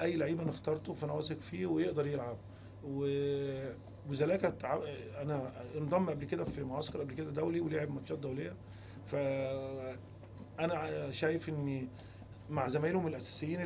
اي لعيب انا اخترته فانا واثق فيه ويقدر يلعب. وزلاكا انا انضم قبل كده في معسكر قبل كده دولي ولعب ماتشات دولية، فانا شايف ان مع زمايلهم الاساسيين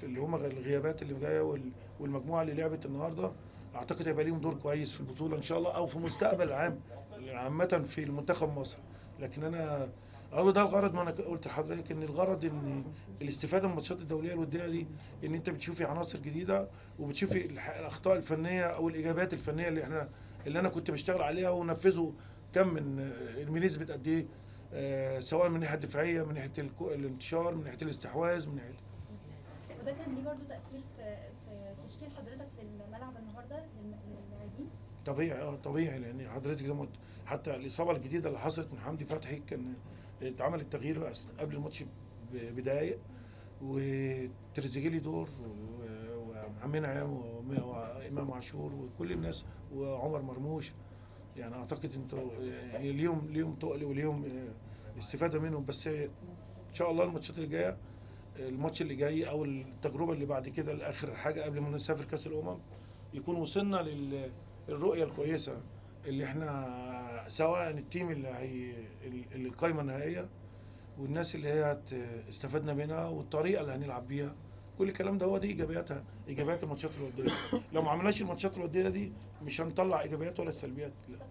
اللي هم الغيابات اللي جاية والمجموعة اللي لعبت النهارده، اعتقد هيبقى ليهم دور كويس في البطولة ان شاء الله، او في مستقبل العام عامة في المنتخب مصر. لكن انا هو ده الغرض، ما انا قلت لحضرتك ان الغرض ان الاستفادة من الماتشات الدولية الودية دي، ان انت بتشوفي عناصر جديدة وبتشوفي الاخطاء الفنية او الاجابات الفنية اللي انا كنت بشتغل عليها ونفذه كم من بنسبة قد ايه، سواء من الناحية الدفاعية، من ناحية الانتشار، من ناحية الاستحواذ، من ناحية. وده كان ليه برضه تاثير في تشكيل حضرتك للملعب النهارده للاعبين؟ طبيعي، طبيعي، لان حضرتك زي ما قلت حتى الاصابة الجديدة اللي حصلت من حمدي فتحي كان اتعمل التغيير قبل الماتش بدقايق، وتريزيجيه ليه دور، وعم منعم وامام عاشور وكل الناس وعمر مرموش، يعني اعتقد انتوا يعني ليهم تقل وليهم استفاده منهم. بس ان شاء الله الماتشات اللي جاية، الماتش اللي جاي او التجربة اللي بعد كده لاخر حاجة قبل ما نسافر كاس الامم، يكون وصلنا للرؤية الكويسة اللي احنا سواء ال team اللي القايمة النهائية والناس اللي هي استفدنا منها والطريقة اللي هنلعب بيها، كل الكلام ده هو دي ايجابياتها، ايجابيات الماتشات الودية. لو ما عملناش الماتشات الودية دي مش هنطلع ايجابيات ولا سلبيات. لا.